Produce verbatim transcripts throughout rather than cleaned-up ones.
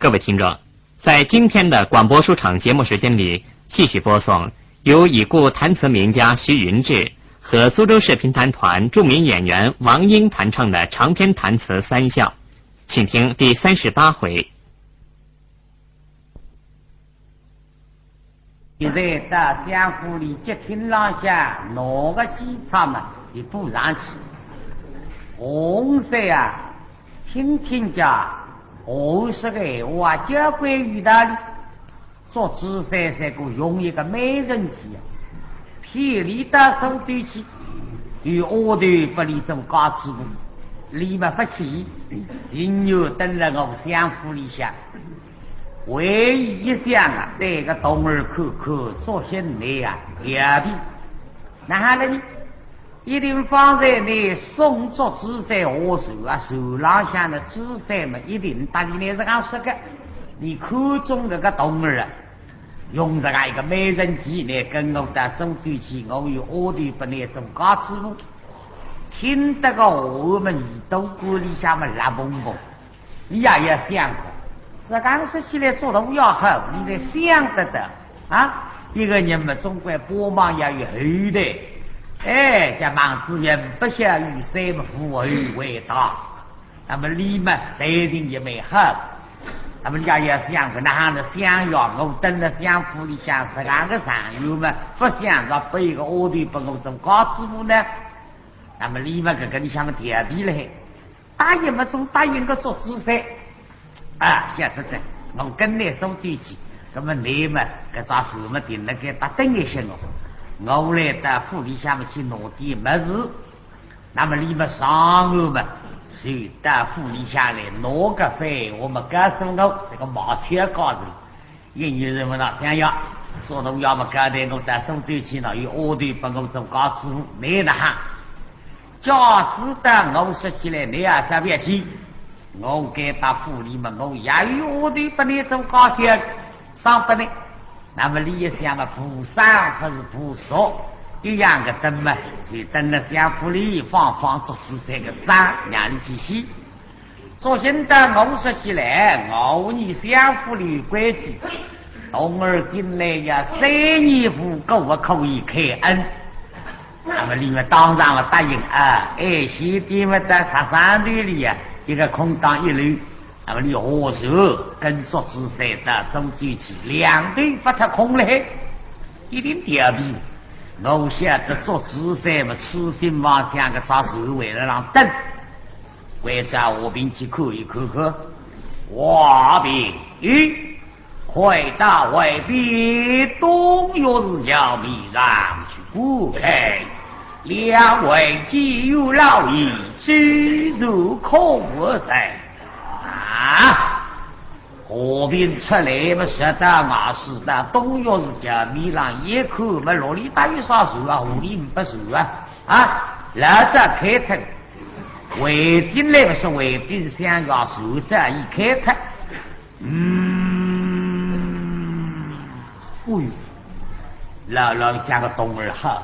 各位听众，在今天的广播书场节目时间里，继续播送由已故弹词名家徐云志和苏州市评弹团著名演员王英弹唱的长篇弹词《三笑》，请听第三十八回。 现在到相府里节厅浪向，拿个几钗嘛，就补上去。红色啊，听听家，我说个闲话，交关有道理。祝枝山是个用一个美人计啊，骗俚到苏州去，有丫头拨俚做家主婆，俚嘛勿去，情愿蹲辣我相府里向。 为伊一想啊，对个童儿看看，作兴倷啊，调皮。哪哈了呢？一定方才倷送祝枝山下船啊，船浪向个枝山嘛，一定搭俚倷是讲说个，俚看中搿个童儿啊，用搿个一个美人计，倷跟我到苏州去，我有丫头拨倷做家主婆。听得个话嘛，耳朵管里向嘛辣嘣嘣。 伊也要想个，实梗说起来，做人要好，倷侪想得到啊。一个人嘛，总归帮忙要有后台。哎，叫孟子云，不孝有三，无后为大。那么俚嘛，才情也蛮好。那么俚也要想个，哪哈呢？想呀，我蹲辣相府里向实梗个场面嘛，勿想着拨一个丫头拨我做家主婆呢？那么俚嘛，搿个里向嘛调皮了海。 答应嘛，总答应个祝枝山。啊，晓得哉，我跟倷苏州去，那么倷嘛，搿只船嘛，停辣该搭等一歇哦。我来到府里向嘛，去拿点物事。那么俚嘛上岸嘛，就到府里向来，拿个饭，我嘛告诉我，这个毛钱告诉 应有人问道：“相爷，做童爷么交代我到苏州去呢，有丫头拨我做家主婆，倷哪哈？”“假使到我说起来，倷也覅覅气。我该搭府里嘛，我也有丫头拨倷做家小，赏拨倷。”那么俚一想嘛，无赏勿是无赏，一样个等嘛，就等辣相府里放放祝枝山个赏，让俚去歇。 作兴到我说起来，我伲相府里有规矩，童儿进来要三年无故勿可以开恩。那么俚嘛当场个答应啊，哎，先点勿得，十三头里啊，一个空档一楼，那么俚下手跟祝枝山到苏州去，两头勿脱空嘞，一定调皮。我晓得祝枝山嘛，痴心妄想个只船还辣浪等。 关照华平去看一看看。华平，咦，快到外边东岳寺桥面上去观看，两位既有老爷，周瑜可在？啊！华平出来嘛，实到外势，到东岳寺桥面上一看嘛，落里搭有啥船啊？河里呒不船啊？啊，老早开脱。 回进来嘛，说回禀相爷，船早已开脱。嗯，哎哟，老老想个童儿好，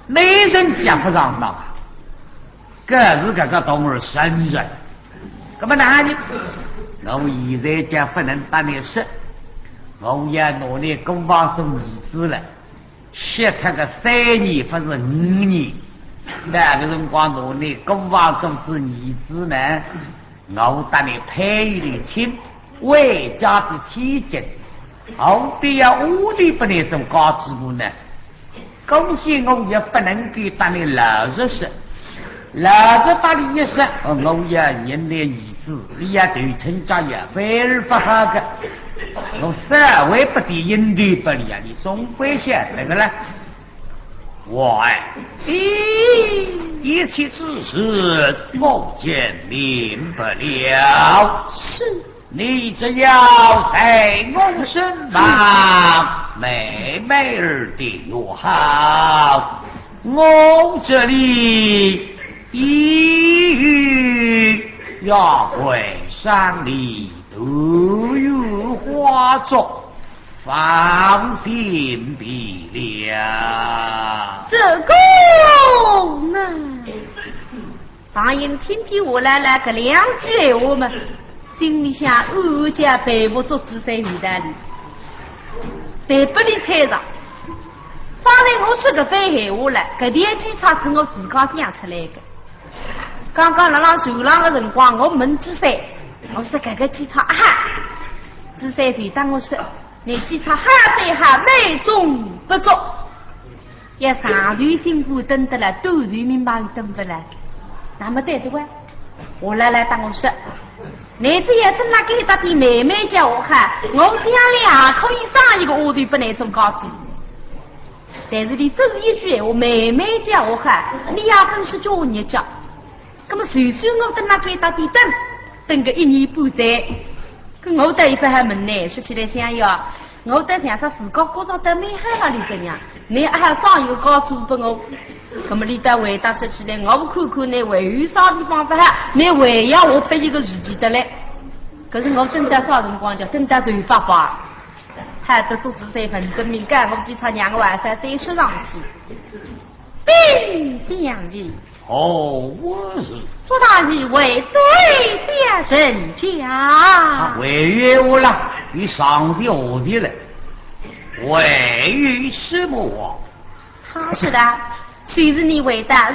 美人计勿上当啊，搿是搿个童儿神人。那么哪里？我现在讲勿能搭倷说，我要拿倷姑房做儿子了。 歇脱个三年，勿是五年。搿个辰光拿倷姑房做仔儿子呢，我搭倷配一对亲，为家的千金，何必要丫头拨倷做家主婆呢？姑且我也勿能够搭倷老实说， 老实搭俚一说，哦，我要认倷儿子，俚要投亲家要反而勿好个。我稍微拨点因头拨俚啊，俚总归晓得个啦。我哎，咦，一切之事我已经明白了。是。 你只要在我身旁，美美儿的就好。我这里已有丫鬟赏礼，都有花烛，放心便了。这个呢？ 王英听见华兰兰搿两句闲话嘛，心里想，暗暗叫佩服祝枝山有道理，侪拨俚猜着。方才我说搿番闲话了，搿点计策是我自家想出来的。刚刚辣辣船浪的辰光，我问祝枝山，我说搿个计策啊，祝枝山就搭我说，倷计策好虽好，美中不足。 要长远辛苦等得了，短远明白等得了。那么对这个，我来来搭我说，倷只要等辣该搭点慢慢叫我哈，我将来也可以生一个丫头拨倷做家主。但是倷只是一句闲话，慢慢叫我哈，倷也真是叫我日脚。 那么就算我等辣该搭点等，等个一年半载，搿我倒也勿好问呢。说起来想要，我倒想说自家觉着倒蛮好啊，倷怎样？倷还生一个家主拨我？那么俚倒回答说起来，我看看倷还有啥地方勿好，倷还要我脱一个时期得来。可是我等到啥辰光叫等到头发白，还得祝枝山问真名，讲我几场让我还是再说上去。禀相爷， 哦，我是。祝大爷回对小人讲。啊，回话了，你上去下去了，回什么话？他说的，就是你回到相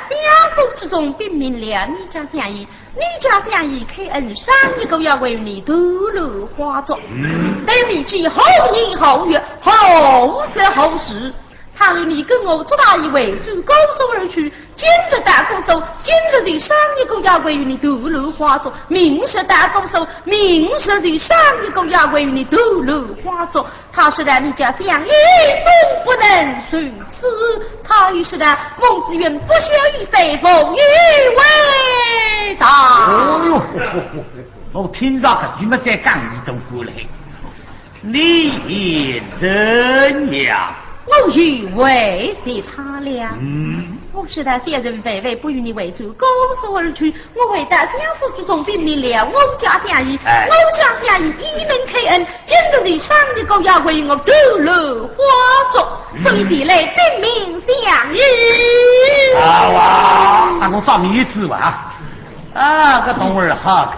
府之中禀明了你家相爷，你家相爷开恩赏一个丫鬟与你投入花烛。嗯。但未知何年何月，何时何时， 倘若你跟我祝大爷回转姑苏而去，今日到姑苏，今日就赏一个丫鬟与你投入花烛；明日到姑苏，明日就赏一个丫鬟与你投入花烛。他说的你家相爷总不能如此，他又说的孟子云不孝有三，父有为大。哦哟，我听着搿句么再讲一段过来。 你怎样？我又回谢他了。嗯。我说的小人万万不与你回转姑苏而去，我回到相府之中禀明了我家相爷，哎。我家相爷已能开恩，今日就赏一个丫鬟与我投入花烛，嗯。所以前来禀明相爷。好啊，那我找你一次吧。啊，搿童儿好个。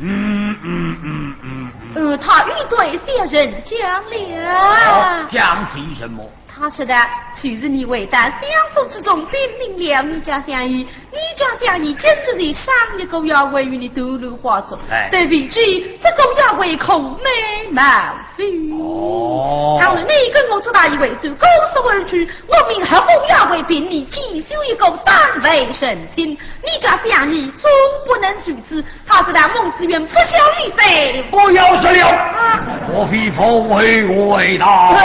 嗯，嗯，嗯，嗯，嗯。呃，他又对小人讲了。哦，讲些什么？他说的，就是你回到相府之中禀明了你家相爷，你家相爷今日就赏一个丫鬟与你投入花烛。哎。但未知这个丫鬟可美貌否？哦。倘若你跟我祝大爷回转姑苏而去，我命何府丫鬟并你寄宿一个当为成亲，你家相爷总不能如此， 他说的孟子云不孝有三。不要说了，啊。我非父为为大。是。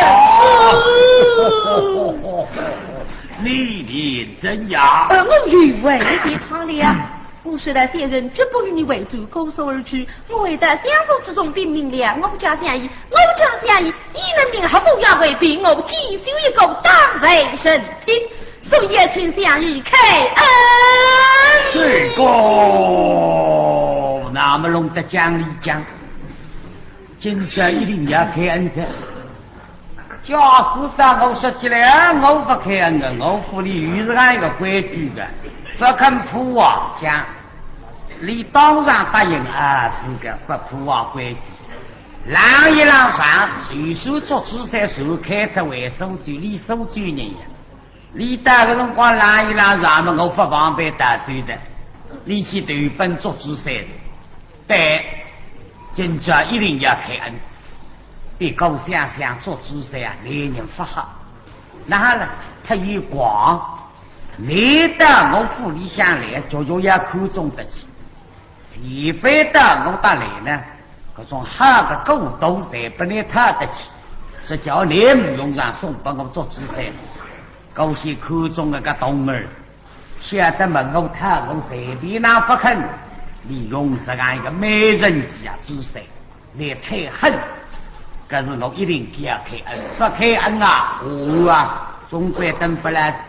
你便怎样？呃，我又回谢他了。我说的小人绝不与你回转姑苏而去，我回到相府之中禀明了我家相爷，我家相爷已能命何府丫鬟并我寄宿一个当为成亲。 所以请相爷开恩。这个，那么弄得讲理讲，今朝一定要开恩的。假使当我说起来，我不开恩的，我府里有这样一个规矩的，不肯破坏讲。你当然答应啊，是个不破坏规矩。让一让上，随手捉住在手，开得为苏州，你苏州人呀。 你到个辰光拦一拦咱们，我勿方便带罪的。你去投奔祝枝山，对，今朝一定要开恩。别个想想祝枝山啊，男人勿好，哪能忒有狂？你到我府里向来，就就要看中得起。 前番到我搭来呢，搿种好个古董侪拨你讨得起，实叫你勿用场送拨我祝枝山。高兴看中搿个童儿，晓得问我讨，我随便哪勿肯，你用实梗一个美人计啊，枝山，你太狠。可是我一定要开恩，勿开恩啊，我啊，总归等勿来。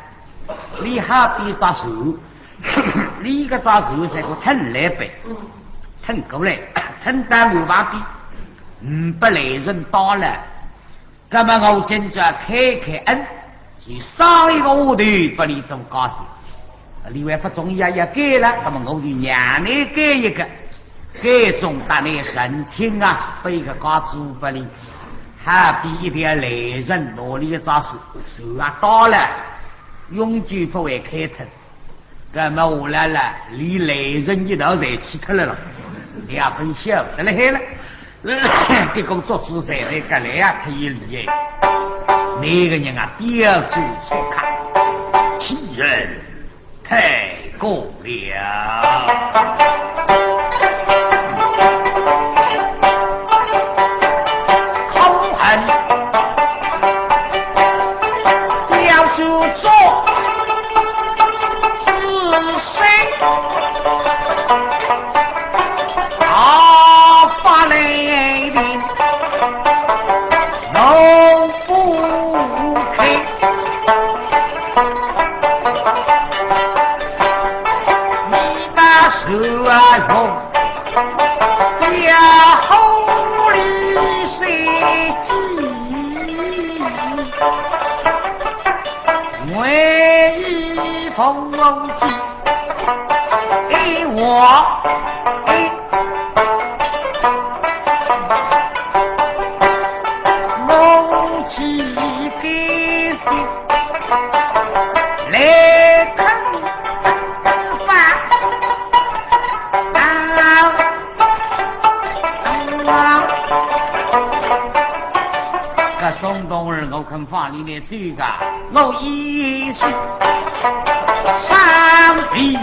你好比只船， 你搿只船是个吞来背，嗯。吞过来，吞到岸旁边，嗯，拨来人打了。那么我今朝开开恩，就赏一个丫头拨你做家主。你还勿中意啊，要改了，那么我就让你改一个。该种搭倷成亲啊，对个家主不利，好比一条雷神拿俚一只手，手啊到了，永久不会开脱。那么下来了，连雷神一道侪去脱了咯，两分晓得了海了。这个做主侪在搿来啊，他也厉害。那个人啊，标准粗犷，欺人 太过了。可恨要主做之身，啊，发雷霆，怒 不开。你把蛇啊用掉后里谁记？唯一风记。 哎，我，哎，我起飞行来看法啊，啊，搿种动物我肯放你们 这个我也是上帝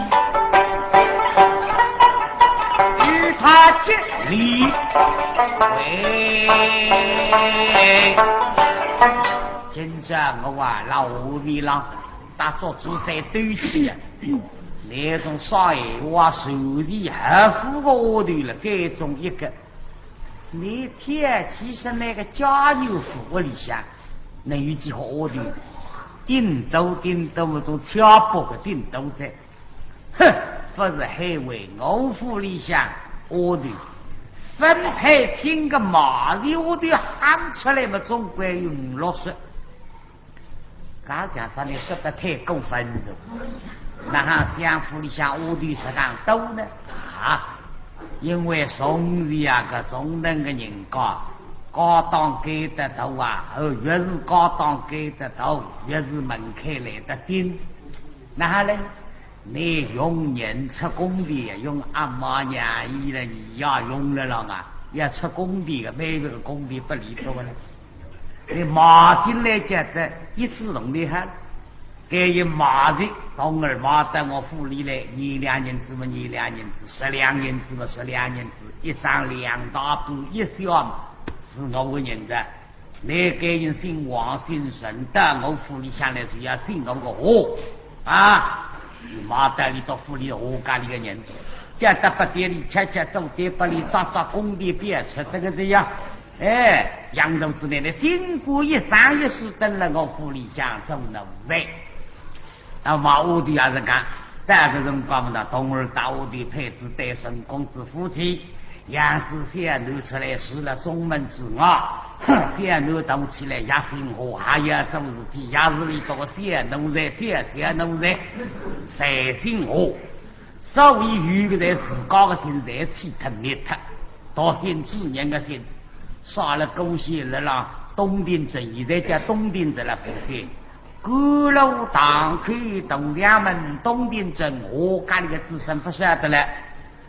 与他结礼。喂，今朝我啊，老和尚啦，搭做主侪对起啊。那种啥闲话，手里还付个下头了，该种一个 你天气是那个家有福屋里向，能有几好屋头？顶多顶多么种敲薄个顶多哉。哼，不是还为我府里向屋头，分配清个马的屋头喊出来么，总归有五六十。 搿像啥呢？说得太过分了。那哈相府里向屋头实梗多呢？啊，因为从前啊，搿种能个人家，家当该得大啊，哦，越是家当该得大，越是门槛来得紧。那哈嘞，你用人出工的，用阿妈娘姨了，你也用了了啊，要出工的个，每个工的不离多了。 你买进来觉得一次弄得好，该一买的，当然买到我府里来，廿两银子么廿两银子，十两银子么十两银子，一张两大半一小嘛，是我个银子。你该人姓王姓陈，到我府里向来是要姓我个何啊，是买到你到府里何家里个人，叫得不得里吃吃，做得不里扎扎，工地边吃得个这样。 哎，杨同志呢，经过一生一世蹲了我府里向做奴才。那么屋里也是讲，搿个辰光嘛，童儿到屋里配子对孙公子夫妻，养子小囡出来住了中门之外，小囡大起来也姓何，还要做事体，也是里头个小奴才，小小奴才，侪姓何。 所以有个在自家个姓侪去脱灭脱，独姓之人个姓，杀了勾践了啦，东定镇，现在叫东定镇了，勿是？各路堂口大将门东定镇，我家里个子孙勿晓得了。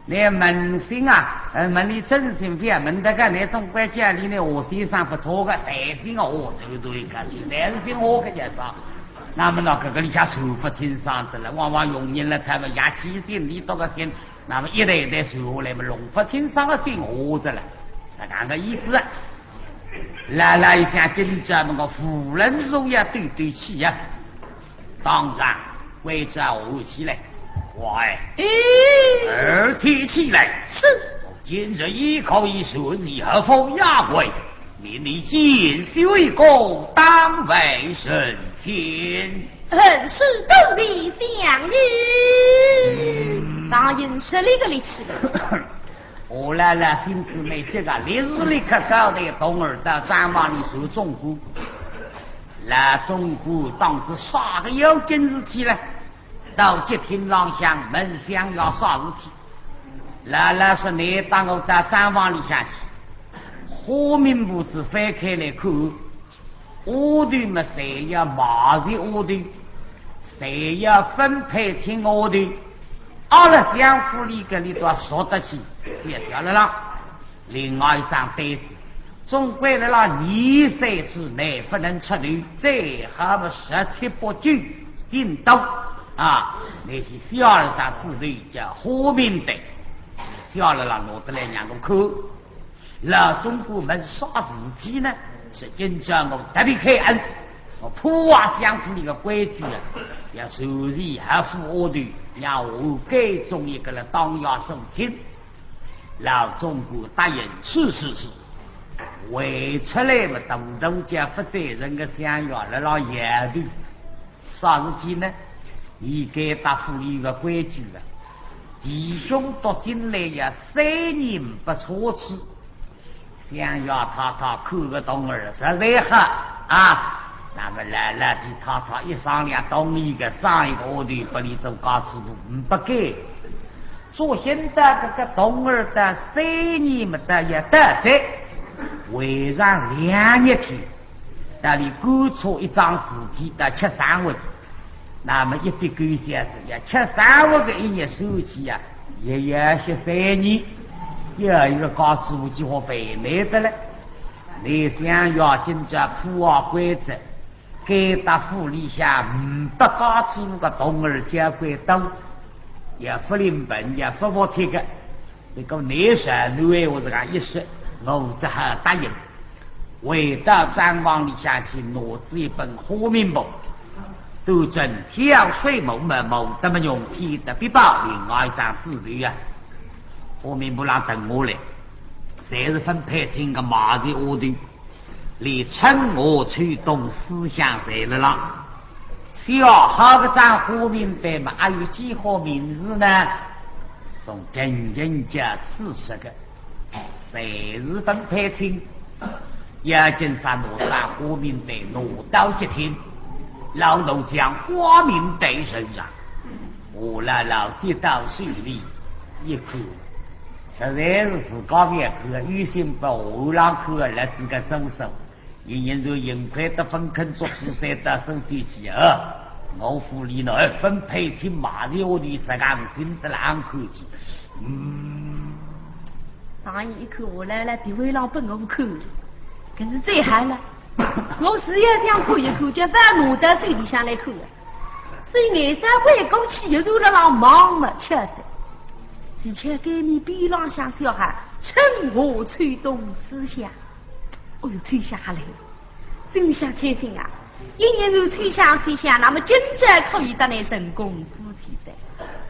那门姓啊，呃，问俚尊姓勿要问得个，那总归叫俚那何先生勿错个，侪姓何，对对个，侪是姓何个叫啥？那么呢，搿个里向说勿清爽得了，往往用人了，他们也起心里头个心， 那么一代一代传下来嘛，弄勿清爽个姓何哉了，是搿个意思。老老一想，今朝么个无论如何要对对起呀。当然，关照下去来，喂，哎。二弟起来。是。今日已可以传旨，何府押回，命你见首一个当为人亲。 很是多谢相爷。嗯。当然吃了个力气了。我老老心思蛮急啊，立时立刻交代童儿到账房里传总管。老总管当仔啥个要紧事体了，到节厅浪向问相爷啥事体。老老实实搭我到账房里向去，花名簿子翻开来看，丫头么侪要卖在丫头，侪要分配清丫头，阿拉相府里搿里倒说得起，就晓得了。另外一张单子，总归辣辣廿三岁之内勿能出头，最好么十七八九顶多啊，拿去写了张纸头叫花名单。 写了啦，拿得来让我看。老总管问啥事体呢？是今朝我特别开恩，我破坏相府里个规矩啊，要传授好副丫头，让我改中一个了当夜做亲。老总管答应，是是是。回出来么，大大叫勿赞成个相爷辣辣摇头。 啥事体呢？伊该搭府里个规矩了，弟兄读进来要三年勿差错。相爷太太看个童儿实在好啊，那么老老弟太太一商量，同意个生一个丫头拨伊做家主婆，勿改。做现在搿个童儿到三年么到要到哉，还剩两日天。 搭俚赶错一桩事体，搭吃生活。那么一笔勾销子要吃生活个一日收起啊，也要歇三年，要一个家主婆几化烦难得了。你想要今朝破坏规则，该搭府里向呒不家主婆个童儿交关多，也勿灵本，也勿服帖个。 搿个难上难闲话是讲一说，我只好答应。回到账房里向去，拿仔一本花名簿，端正挑水磨么，磨得么用，添得笔包，另外一张纸头啊，花名簿浪誊下来，侪是分配清个卖在丫头。 连春夏秋冬四象侪辣浪。写好搿张花名单嘛，还有几化名字呢？总仅仅叫四十个，侪是分配清。要紧啥拿张花名单拿到一天，老奴将花名单呈上。 我老老接到手里一看，实在是自家勿要看，有心拨下浪看个日子个左手，一年头幸亏得勿肯做仔三到手机去啊！我府里呢，分配清卖在丫头，实梗心得浪看见。嗯。 旁人一看，我老老的位浪拨我看，搿是最好了。我是也想看一看，叫勿拿到手里向来看啊。所以眼梢回过去，一头辣浪望了，吃着。是吃该面边浪向小孩，春夏秋冬四象。哦哟，秋象还来了。 真想开心啊！一年头秋象秋象，那么今朝可以搭倷成功夫妻哉。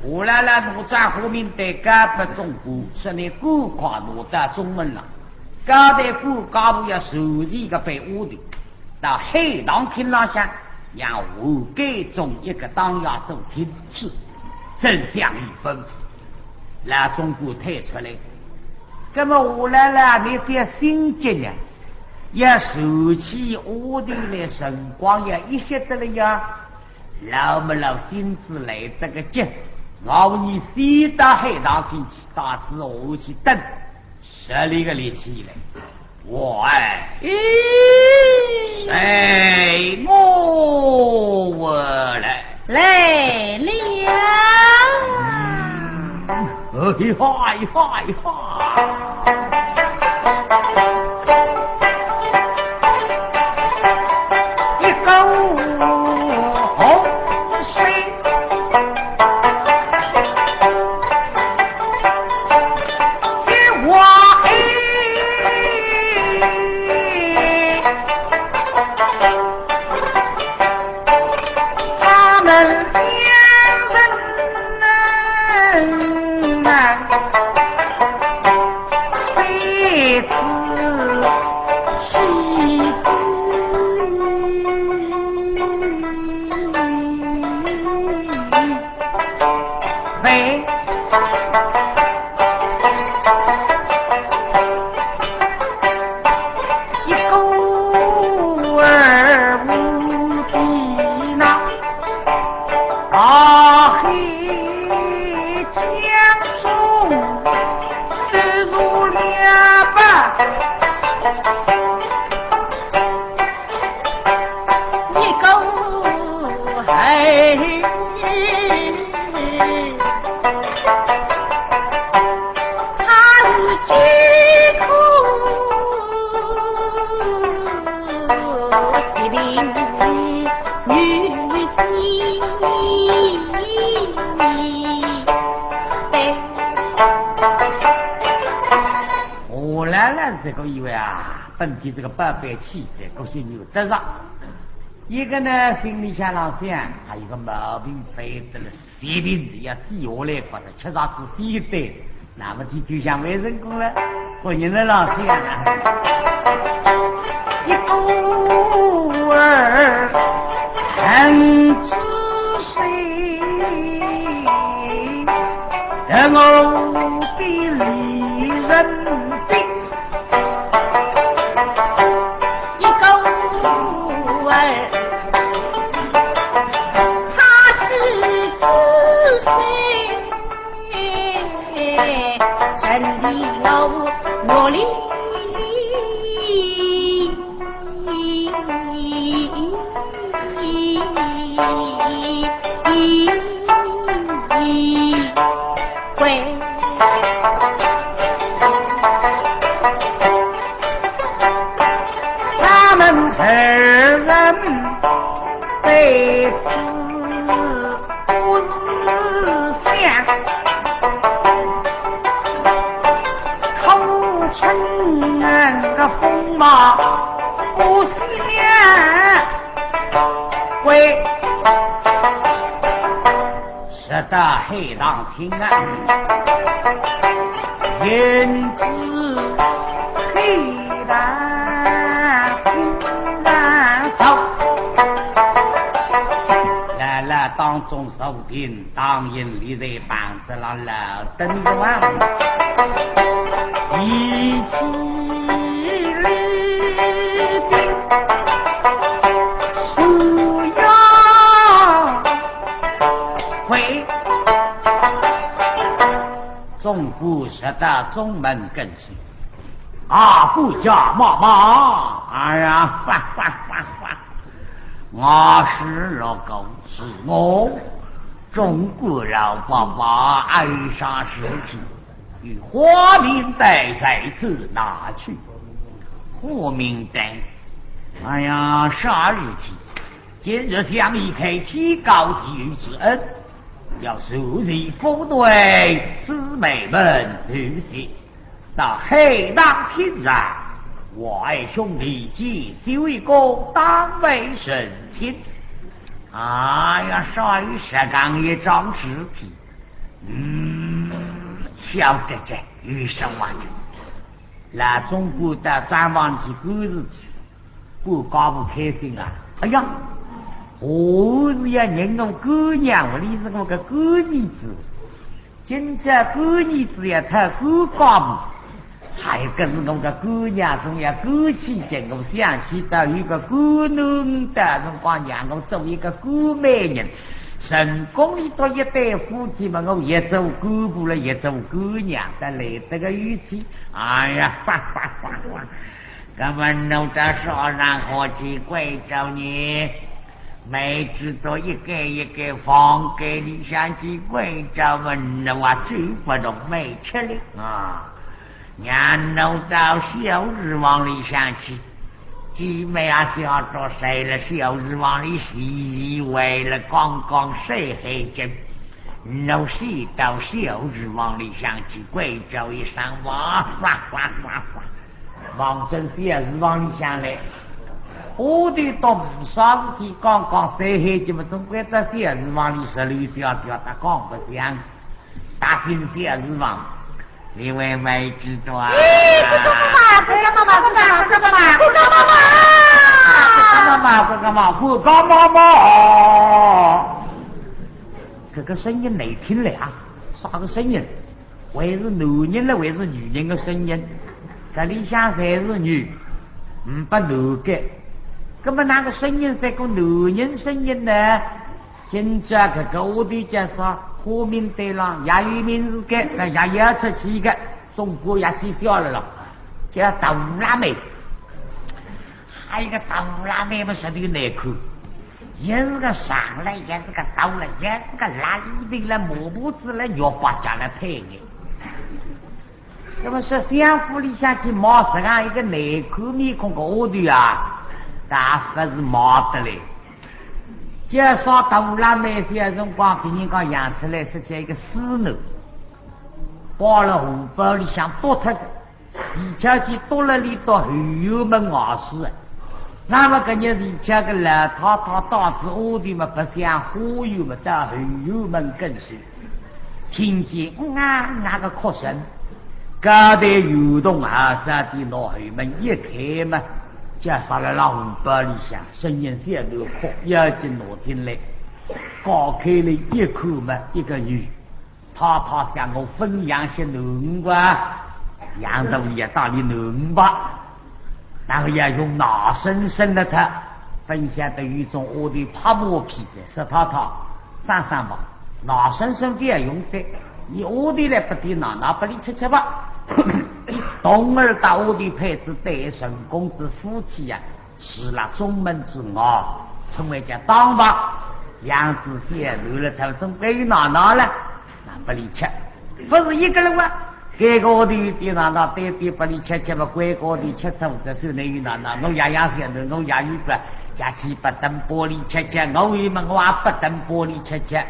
我老老拿张花名单交拨总管，说倷赶快拿到中门浪，交代管家婆要传授搿班丫头，到海棠厅浪向，让我改中一个当夜做亲事，真相已吩咐。老总管退出来，那么我老老倷覅心急呢， 要传起丫头来辰光要一歇得了呀，老么老性子来得个急，我伲先到海棠厅去，到仔下去等，十里个里去了。喂，咦，随我来。 来了。哎呀，哎呀，哎呀。一口红水，一碗他们两人呐，一个孩，他是孤苦伶仃女婿。 我老老实实个以为啊，本地这个宝贝气质，个性有得着。一个呢，心里向老想，还有个毛病犯得了，一定是要死下来，或者吃着仔死的，那么地就像没成功了，不能了老想啊。一个儿很仔细， 得我的离人病。一个儿，他是自身神的我，我灵。 他们二人在此不是想，口称那个风马不相归。 直到海棠厅啊，胭脂海棠厅啊上。来了，当中坐定，当然立在旁子上了。 等着啊。一起礼宾是要回。总管直到中门跟前，啊，不假冒冒。哎呀，哈哈哈哈，我是老公，是我。 总管老伯伯，有啥事体？有花名单在此拿去。花名单？哎呀，啥事体？今日想以开天高地厚之恩，要设宴福对姊妹们酒席。 到海棠厅上，我爱兄弟见首一个当为成亲。哎呀，啥有实梗一桩事体？嗯，晓得哉，有什么哉？老总管到账房去管事体， 管家婆开心啊！哎呀，我是要认我干娘，我哩是我个干儿子。今朝干儿子要讨管家婆，还可是我个干娘，总要干起劲。我想起到有个干囡，到辰光让我做一个干媒人，成功里头一对夫妻嘛，我也做干婆了，也做干娘，但来得个有趣。哎呀，哈哈哈哈！ 那么弄到啥人好去关照呢？每次都一个一个房间里向去关照嘛，那我最不懂没吃力啊。俺弄到小厨房里向去，姊妹啊，叫着谁了？小厨房里洗洗胃了，刚刚睡黑着，弄洗到小厨房里向去关照一声，哇，哗哗哗哗。 望准小厨房里向来，我都懂啥事体，刚刚睡黑着嘛，总归到小厨房里十六叫叫，他讲不响，踏进小厨房，里外没几多啊。咦，这个嘛，这个嘛，这个嘛，这个嘛，这个嘛，这个嘛，这个嘛，这个声音难听了啊，啥个声音？ 还是男人了，还是女人的声音？搿里向侪是女，呒不男的。那么哪个声音像个男人声音呢？今朝搿个屋里向啥，花名单浪也有名字的，那也要出去的，总归也取消了咯。叫大辣妹。还有个大辣妹嘛，实在难看，也是个长了，也是个大了，也是个辣里头了，磨不子了，肉巴家了配的。那么说，相府里向去买这样一个难看面孔个丫头啊，大概是买得来。介绍大辣妹，小辰光别人家养出来是叫一个死囡，包了红包里向多脱个。 而且去多了里到后院门外势啊。那么搿日里向个老太太带仔丫头嘛，白相花园嘛，到后院门跟首，听见嗯啊嗯啊个哭声，高头有动啊，啥地拿后门一开嘛，介绍了辣红包里向，声音小囡哭，要紧拿进来，搞开了一看嘛，一个女 太太讲我分养些囡儿啊，养大也当你囡儿吧。然后要用奶生生的他，分晓得有一种丫头拍马屁哉，说太太，生生吧，奶生生不要用的，你丫头来不点奶奶不里吃吃吧。童儿搭丫头配仔对，成功仔夫妻呀， 是啦，中门之外，称为叫当房。养仔小囡了，他总该有奶奶了，那不里吃。不是一个人啊，该个丫头点奶奶，对对不里吃吃嘛，该个丫头吃吃，这是那有奶奶，我爷养小囡，我爷有个，也是不等不里吃吃，我有么我也不等不里吃吃。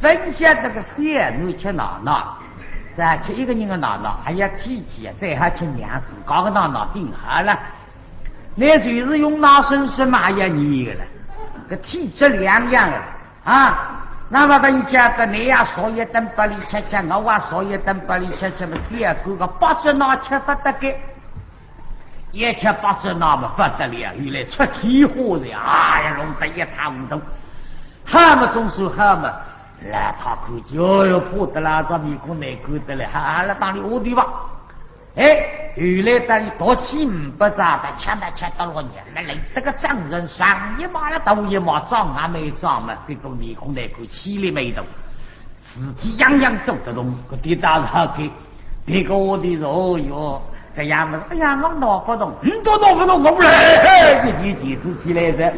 分晓得个小囡吃奶奶，再吃一个人的奶奶，还要提起啊，再还吃娘自家个奶奶顶好了。那就是用奶生生嘛，还要你个了，个体质两样了啊。那么分晓得你呀，少一顿不里吃吃，我啊，少一顿不里吃吃嘛，小狗个八只奶吃不得个。 一吃八只奶嘛不得了，原来出天花了，哎呀，弄得一塌糊涂。好么总算好么，老太看见哟，怕得了，这面孔难看得了，好了，当你丫头吧。哎，原来当你毒气唔不咋的，吃嘛吃得落，你们来这个丈人上一码了，头一码，长也没长嘛，这个面孔难看，气力没动。 事体样样做得动，搿点倒是好看。别个丫头说，哦哟，搿样么事，哎呀，我拿不动，你都拿不动，我来，嘿，一提提子起来哉。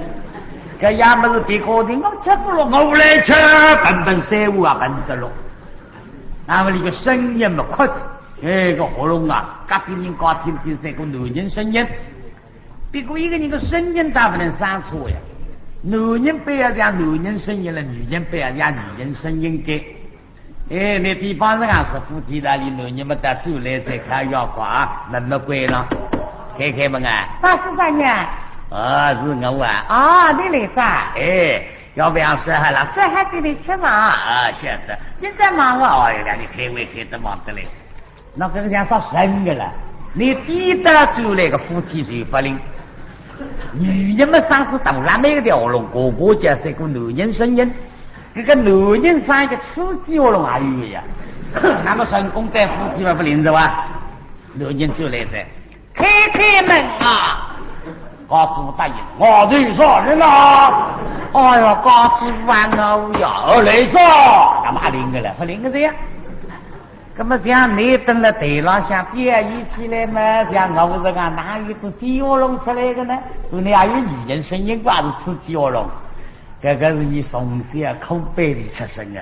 搿样么事，别个丫头，我吃不落，我来吃，笨笨三五啊，笨得落。那么那个声音嘛，快，哎，个喉咙啊，隔壁人家听听是个男人声音。 不过一个人的声音大不能生错呀，男人不要像男人声音了，女人不要像女人声音的。哎，那地方人啊，是夫妻那里男人们到出来再看要啊，门没关了，开开门啊。大师大娘。啊，是我啊。啊，你来哉。哎，要不要说好了？说好给你吃嘛。啊，晓得。今朝忙啊。哦，原来你开会开得忙得嘞。 那搿个像啥人个了？你第一代出来个夫妻是不灵，女人们生出大辣妹个喉咙，个个叫是个男人声音，搿个男人生一个刺激喉咙还有个呀。那么成功对夫妻嘛不灵是吧？男人出来哉，开开门啊！家主婆答应，我是啥人啊？哎呀，家主婆啊，我呀，哦，来哉，那么阿灵个了，不灵个这样。 那么像你蹲了台浪向表演起来嘛，像我这个哪有刺激喉咙出来的呢？本来还有女人声音，还是刺激喉咙。这个是你从小口背里出身啊，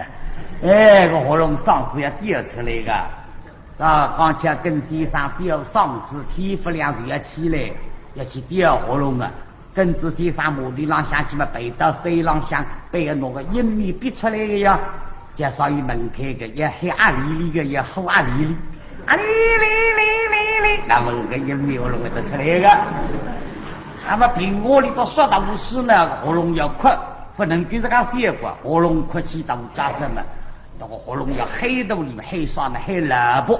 哎，个喉咙嗓子要吊出来个。啊，刚才跟先生吊嗓子，天不亮就要起来，要去吊喉咙啊。 跟仔先生马头浪向去嘛，背到山浪向，背要拿个音面逼出来个呀，介绍伊门开个，要喊阿里里个，要呼阿里里，阿里里里里里，那么个音面喉咙会得出来个。那么平话里头说大事呢，喉咙要哭，不能跟这个效果，喉咙哭起大家什么。 那个喉咙要喊到里面，喊啥呢？喊老婆，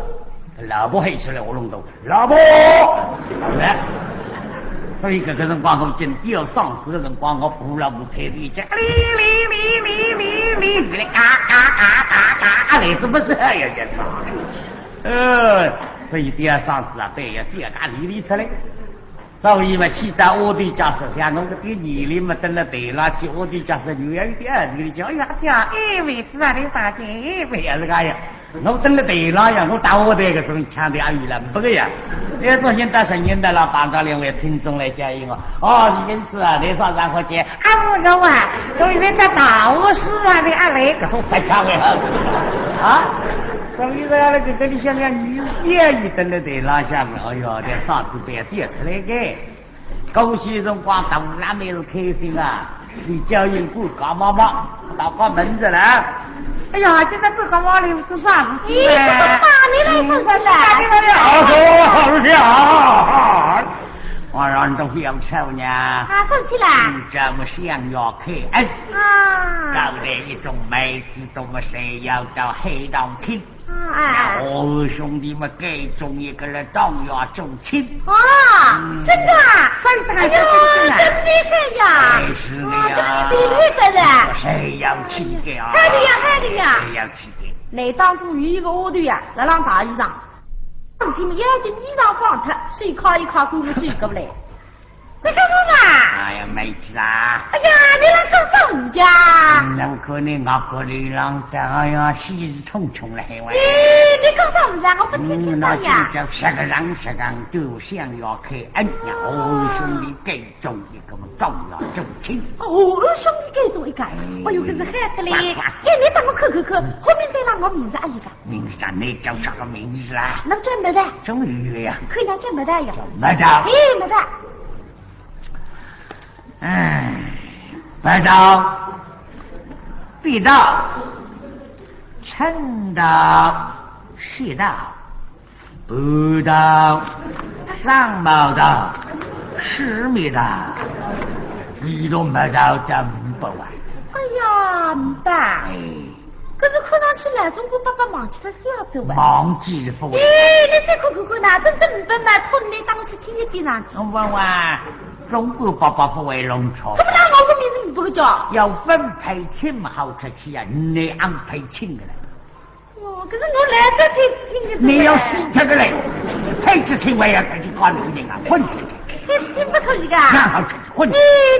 老婆喊出来喉咙头，老婆，来。所以搿个辰光我真吊嗓子的辰光，我不老不配的讲，哩哩哩哩哩哩，哩嘎嘎嘎嘎嘎，啊，来，这不是？哎呀，也是啊。呃，所以吊嗓子啊，对呀，吊嘎哩哩出来。 所以嘛，去到丫头家说，像侬搿点年龄嘛，蹲了台浪去，丫头家说，有一点年龄讲，哎呀，讲，哎，位子啊，你啥介，哎，也是个呀。我登了台浪呀，我打我台搿种腔调阿有了，勿个呀。要做现在声音的了，碰着两位听众来讲一个，哦，李公子啊，你啥场合去？啊，我啊，我现在在大学士啊，你阿来，搿种白腔话啊。所以说呀，搿个你想想，你也一登了台浪向面，哎哟，这嗓子不要跌出来个。 高兴辰光大辣妹是开心啊，你叫人过家妈妈，到家门子了。哎呀，现在过家妈妈是啥事情呢？咦，这个妈，你来说说呢？哎呦，好事啊！我让你都不要吵呢。啊，生气啦？你这么想要开恩，啊。搞得一种妹子都么谁要到黑道去。 啊，哎。那我兄弟们该中一个人当要中亲。哦，嗯。真的啊？真的啊，哎呦，真的啊。真厉害呀！哎，是的呀。哦，这个厉害的。谁要去的啊？害的呀，害的呀。谁要去的？那当中有一个丫头呀，辣浪大衣裳，上去么要紧衣裳放脱，手铐一铐，跟我追过来。 你看我嘛。哎呀，妹子啊。哎呀，你来讲啥物事啊？嗯，我看你外国流浪的，哎呀，稀里匆匆了，还玩。咦，你讲啥物事啊？我不听听到呀。嗯，那就叫十个人十个人都想要开恩呀，哦，兄弟该中一个嘛，当要中亲。哦，兄弟该中一个。哎。哎呦，搿是害得嘞。哇，哇。哎，你等我看看看，后面再让我名字啊一个。名字啊，你叫啥个名字啊？那叫么的。终于了呀。可以啊，叫么的呀。叫么的。哎，么的。 哎，白道、碧道、青道、细道、白道、三毛道、痴迷道，你都没道叫五百万。哎呀，五百。哎。 可是看上去老总管爸爸忘记脱小的哇。忘记是勿会。咦，你再看看看呐，真正五百嘛，托你当去天一边上去。我问问，总管爸爸勿会弄错。那么那我个名字五百个叫？要分配亲好出去啊，你安排亲的了。哦，可是我来这配亲的。你要死这个嘞，配这亲我也跟你讲明人啊，混出去。配亲不可以的。那好出去混。你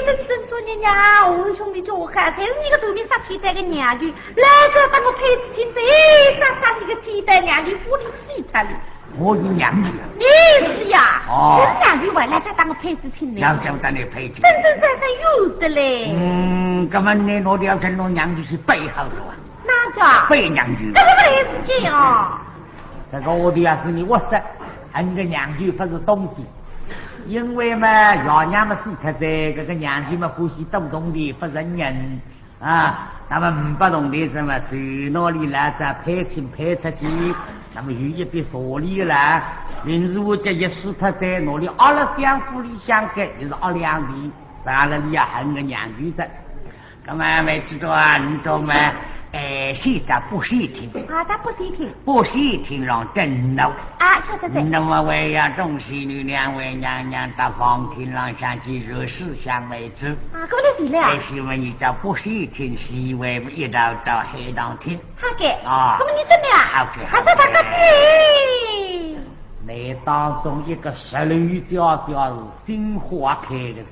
真正做人呀，我兄弟叫我害，才是你个头面杀气带个娘舅。 来这搭我配子亲子，哎，啥啥你个天大娘舅，把你死脱了。我有娘舅啊？你是呀，哦。我娘舅回来再搭我配子亲呢。娘舅搭你配子。真真正正有的嘞。嗯，那么你拿条真弄娘舅是背后头啊？哪个啊？背娘舅。这个不来事情哦。这个我的也是你，我说，俺个娘舅不是东西。因为嘛，爷娘嘛死脱哉，这个娘舅嘛欢喜多动的，不认人。 啊，那么五百铜钿是么，是拿里来再配亲配出去，那么有一笔彩礼啦，临时我这一死脱在哪里，阿拉相府里向个，也是阿两钿，阿拉里也还个娘舅的。那么没知道啊，你懂吗？哎，是的，不是听。啊，他不是听。 不是听上真闹。啊，是是是。那么为呀，东西你两位娘娘到房厅浪向去热水香妹子。啊，过来谁了？哎，是么你叫不是听，是为一道到黑堂厅。好个。啊。那么你怎么样？好个，还在打个字。那当中一个十六家家是心花开的人。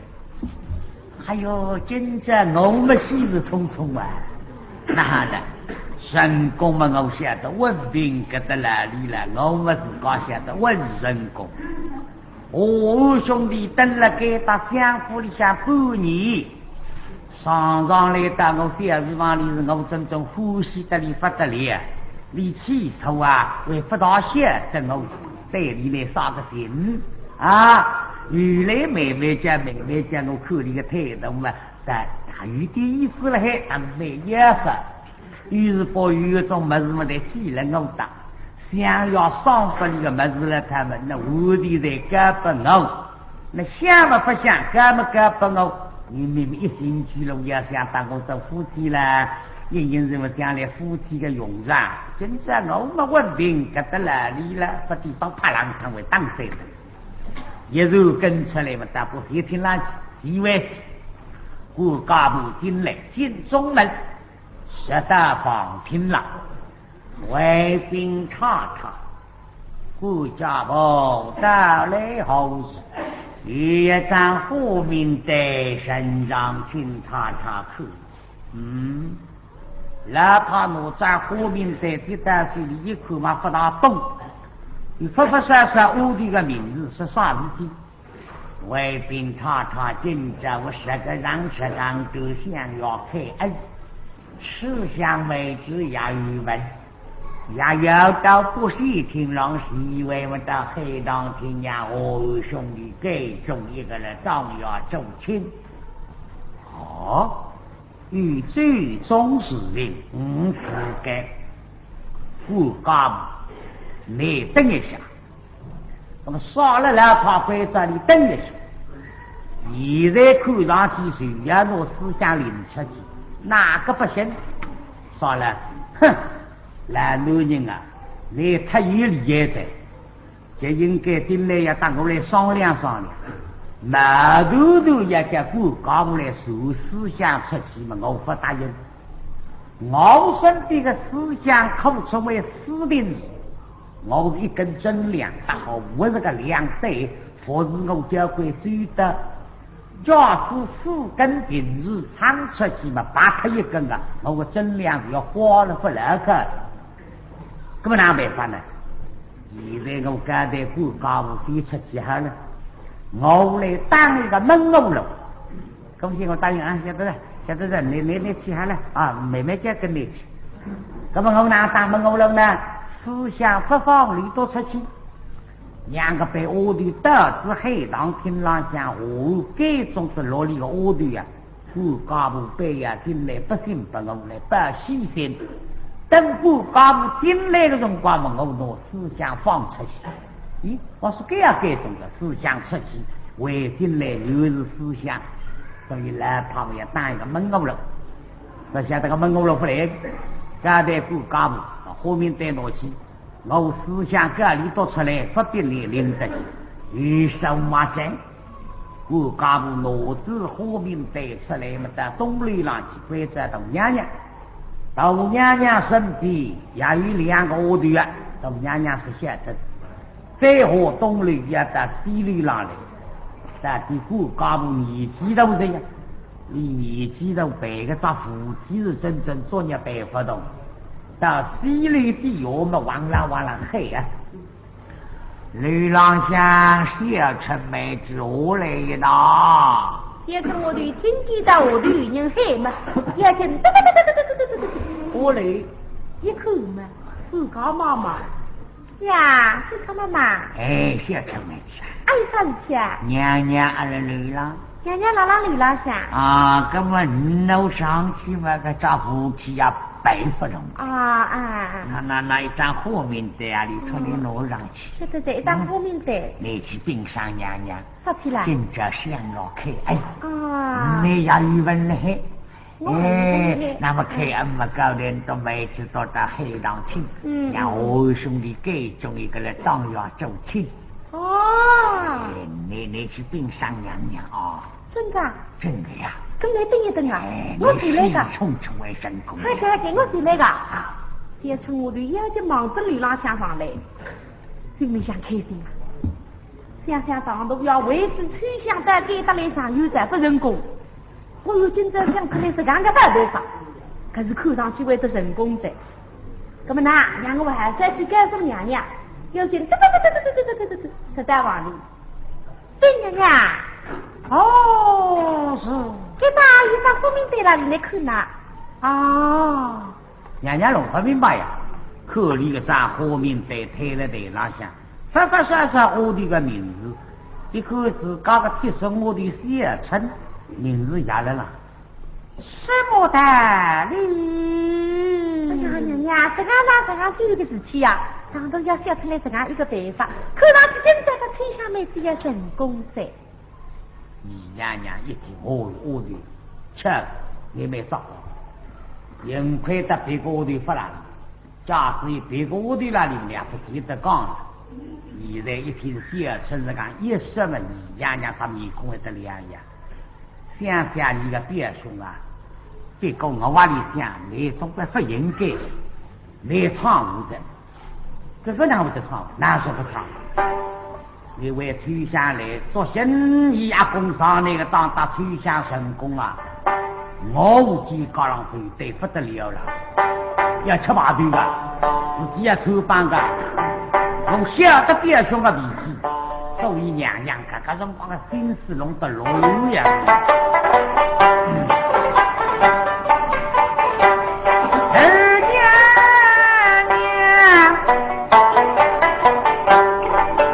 哎哟，今朝我么喜事匆匆啊。那好了，成功么我晓得，文凭搿搭哪里了，我么自家晓得文成功。哦，兄弟，等了该搭相府里向半年，常常来到我小书房里是我真正欢喜得来不得了。你起初啊，还不大晓得我对你来啥个情啊，后来慢慢叫，慢慢叫，我看你个态度嘛， 但还有点意思了海，还蛮要好。于是把有一种物事么侪寄了我搭，想要赏拨你个物事了，他们那问题侪交拨我，那想么不想，交么交拨我，你明明一心去了，要想当我做夫妻了，因因什么将来夫妻个用场，真正我么文凭搿搭哪里了，不地方拍烂汤会打碎的。 一路跟出来嘛，到搿个厅浪去，席位去，顾家婆进来，进中门，直到房厅浪，回禀太太，顾家婆到来何事？有一张花名单呈上，请太太看。嗯，老太拿只花名单接到手里一看嘛，勿大懂，伊勿勿啥啥屋里个名字是啥事体？ 回禀太太，今朝我十个人十个人都想要开恩，思想妹子也有份，也要到不西听郎是以为我到海棠厅呀，哦，兄弟，该中一个了，当要做亲。哦，有这种事情，嗯，是该，不敢，你等一下。 那么杀了老太关照伊等一歇。现在看上去就要拿思想领出去，哪个不行？杀了，哼，老男人啊，你太有理的，就应该今来要搭我来商量商量。毛头头要叫顾家婆来传思想出去嘛，我不答应。我身边的思想可称为私定事。 我是一根真梁，搭好我这个梁对，服侍我交关周到。假使四根并齐撑出去嘛，拔脱一根啊，我个真梁是要花了不来个。那么哪办法呢？现在我交代顾家婆飞出去好了，我来当一个门五路。 恭喜我答应啊，晓得了，晓得了，你你你去好了啊，妹妹就跟你去。那么我哪当门五路呢？思想不放里头出去，两个被丫头带仔海棠厅浪向，下午该种是落里个丫头呀，顾家婆背呀进来不信不我来报喜信。等顾家婆进来的辰光嘛，我拿思想放出去。咦，我说该也该种个思想出去，回进来又是思想。 所以呢，他们也当一个门五路。那晓得个门五路不来，交代顾家婆，花名单拿去，我思想搿里读出来，不必你领得去，有什么证？顾家婆拿仔花名单出来嘛，到东楼浪去，关照大娘娘。大娘娘身边也有两个丫头啊，大娘娘是晓得。 再下东楼要到西楼浪来，到底顾家婆年纪大哉呀，伊年纪大，办个只扶梯是真正作孽办勿动。到西楼底下么，哇啦哇啦喊啊。楼浪向小春妹子下来一道。小春丫头听见到下头有人喊么，眼睛噔噔噔噔噔噔噔噔噔，下来一看么，顾家妈妈。 呀，是他妈妈。哎，小春妹子啊。哎，啥事体啊？娘娘阿勒楼浪。娘娘辣辣楼浪向。啊，搿么你拿上去嘛，搿只扶梯也背勿动。啊，啊，啊。那，那，那一张花名单啊，你从里拿上去。晓得哉，一张花名单。嗯。你去禀上娘娘。啥体啦？今朝想要开恩。啊。你也有份了嘿。 哎，那么开恩么高人都妹子都到海棠厅，嗯，让我兄弟该中一个来当要做亲。哦。哎，你，你去禀上娘娘啊。真的啊？真的呀。跟来等一等啊，哎，我回来个。你冲冲为成功。快点，快点，我回来个。啊。小春丫头眼睛望仔楼浪向望来，心里向开心啊。想想当初要为仔秋香到该搭来上有才不成功， 我有今朝想出来实梗个好办法，可是看上去会得成功的。那么呐，让我还是去告诉娘娘，要紧嘚嘚嘚嘚嘚嘚嘚嘚嘚嘚，直到房里。禀娘娘，哦，是。该搭有只花名单辣里面看呐。啊。 娘娘弄勿明白呀，看里个啥花名单推了台浪向，啥啥啥啥丫头个名字，一看自家个贴身丫头小春，名字写了啦。什么道理？哎呀，娘娘，这个哪，这个是一个事体呀，当然要想出来这样一个办法，看上去真正个秋香妹子要成功哉。 二娘娘一听，哦，丫头，巧，你蛮早，幸亏得别个丫头勿辣里，假使有别个丫头辣里，两不见得讲了。现在一听小春是讲一说嘛，二娘娘啥面孔会得亮呀？想想你个表兄啊，别个我话里向，你总归勿应该，你闯祸的。 搿个哪会得闯？哪说勿闯？因为秋香来，作兴伊阿公上那个当搭秋香成功啊，我见家浪头对勿得了了。要吃排头个，自己要穿帮个。我晓得表兄个脾气，所以娘娘搿个辰光个心思弄得乱呀。嗯。二娘娘，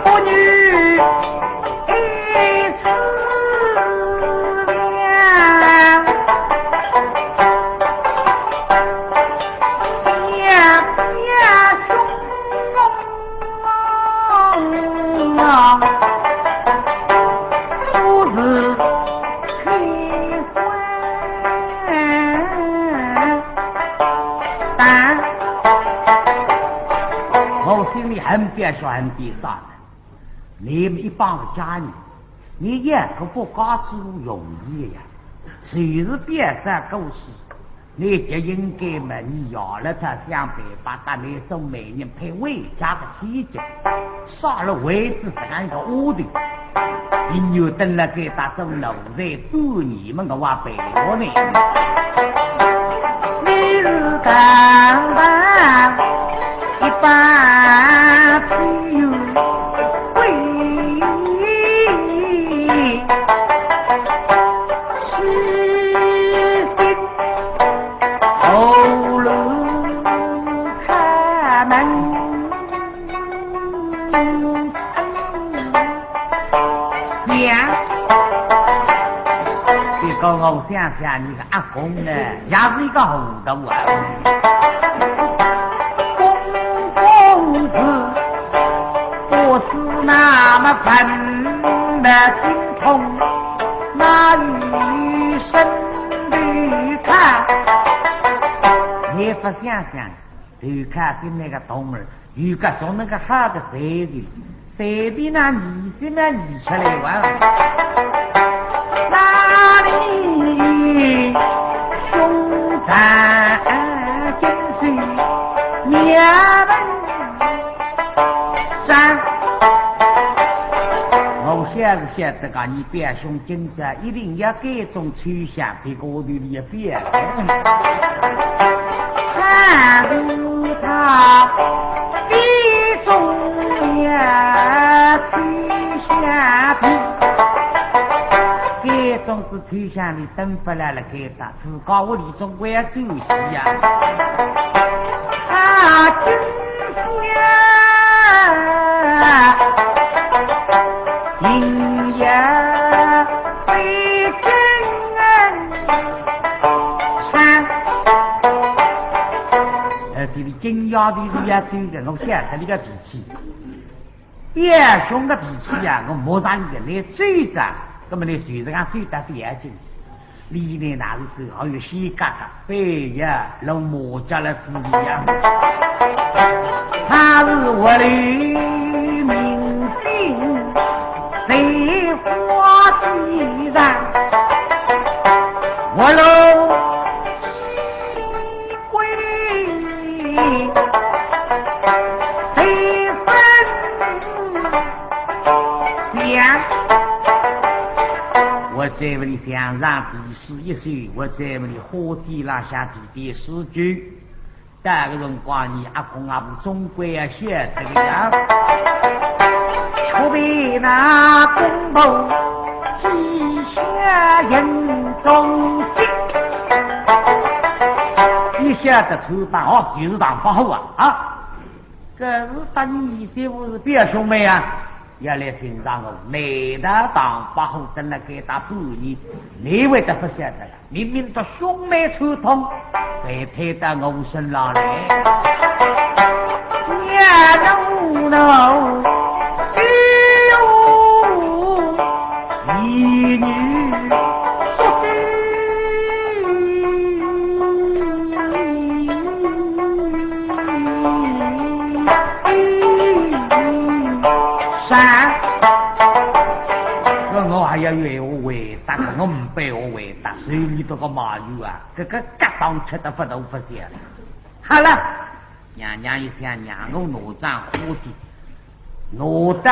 不女 我心里很别扭，很悲伤的。 你们一帮子家人，你要个不嫁之路容易的呀，就是表嫂过世，你就应该嘛，你要了她想办法，搭你做媒人配回家个亲戚，少了为仔这样一个丫头，你又等了该搭做奴才半年么，我还陪着呢。你是干嘛？ 一把只有为是心喉咙开门。 娘，这个我想想，你个阿公呢，也是一个糊涂啊。公公是不是那么笨的精通，那一身的看，你不想想， 头看见那个童儿，有个从那个好的随便，随便那女婿那女出来玩。那里胸胆精神，娘们赞。我晓得晓得个，你表兄今朝一定要改种 秋香，别个屋头里也别个。还是他的中呀，秋香的。该种子秋香的等不来了，该搭自家屋里总归要转去呀。他今天人也 呃，这个金丫头是要走的，我晓得你个脾气。表兄个脾气呀，我莫让你来追着，那么你随着俺走到不要紧。里面那里是还有些嘎嘎，哎呀，弄魔家了自己呀。他是我的明星，谁 花枝上，我楼西归，谁分享？我这位想让第十一岁，我这位花枝浪下第第十九。 到个辰光，你阿公阿婆总归要晓得个呀。却被那公婆几下人中心。你晓得头发哦，就是唐伯虎啊，啊，可是搭你一些不是表兄妹啊？ 要来寻上我，难道唐伯虎等了该搭半年，你会得不晓得了？明明搭兄妹串通，才推到我身上来。娘娘，哎呦，一女 啥？搿我还要有闲话回答个，我没闲话回答，随你这个马友啊，搿个轧糖吃得不大不小了。好了，娘娘一想，让我拿张花枝，拿到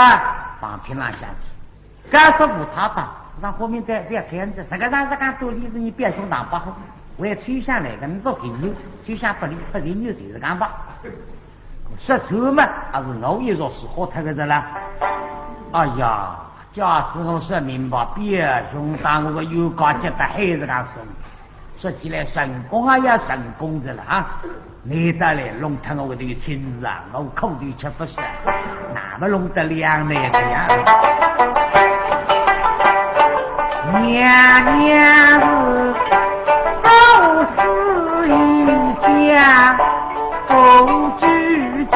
旁边浪向去。 告诉武太太，让后面再再看着，实际上是讲到底是你表兄唐伯虎。为秋香来个，你做朋友，秋香不理，不情愿就是讲吧。说穿嘛，还是我一着是好脱个着啦。哎呀，假使我说明白，表兄当我个冤家结得还是讲成，说起来成功啊，也成功着了啊。你再来弄脱我个头亲事啊，我苦头吃不消，那么弄得两难的呀。娘娘是手撕一下，红珠珠，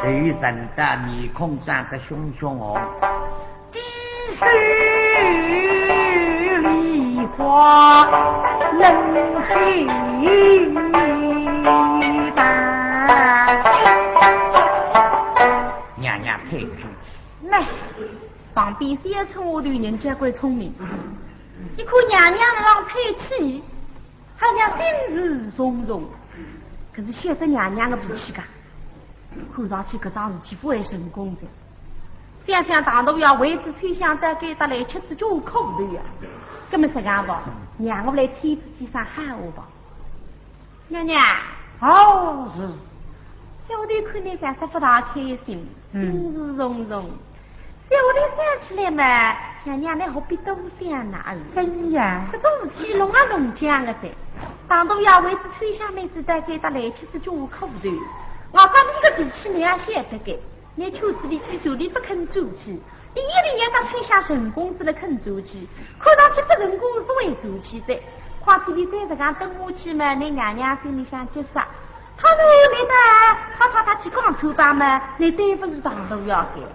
谁人的面孔涨得熊熊红。滴水梨花冷黑淡。娘娘太客气。那旁边小春丫头人家怪聪明，一看娘娘浪推气，好像心事重重，可是晓得娘娘个脾气噶，看上去搿桩事体勿会成功的。想想大大爷为仔秋香到该搭来吃仔交苦头呀，搿么实梗吧，让我来添仔几声好话吧。娘娘，哦，是。小丫头看来像是勿大开心，嗯。心事重重。小丫头想起来嘛，娘娘倷何必多想呢？哎，真呀。搿种事体弄啊弄僵个噻。大大爷为仔秋香妹子到该搭来吃仔交苦头，我讲倷个脾气倷也晓得个。 倷圈子里去转，倷勿肯转去。倷一定要到秋香成功仔了肯转去，看上去勿成功是勿会转去的。况且倷再实梗等下去嘛，倷娘娘心里向急煞。倘若倷搭太太去讲穿帮嘛，倷对勿住大大爷个。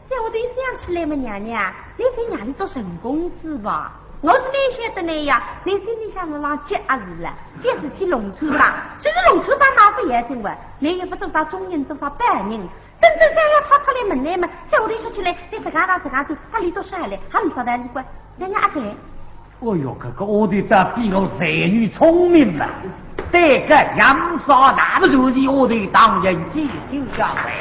小丫头想起来嘛，娘娘，倷是哪里做成功仔吧？我是蛮晓得倷呀，倷心里向是浪急啊是了，别是去弄穿帮，虽然弄穿帮嘛勿要紧哇，倷又勿做啥忠人，做啥歹人。 等真相要太太来问倷嘛，小丫头说起来，倷实梗讲实梗讲，搭俚多少来，还勿晓得俚个。娘娘阿对。哦哟，搿个丫头倒比我才女聪明嘛。对个，杨少那么就是丫头当人，继续下来。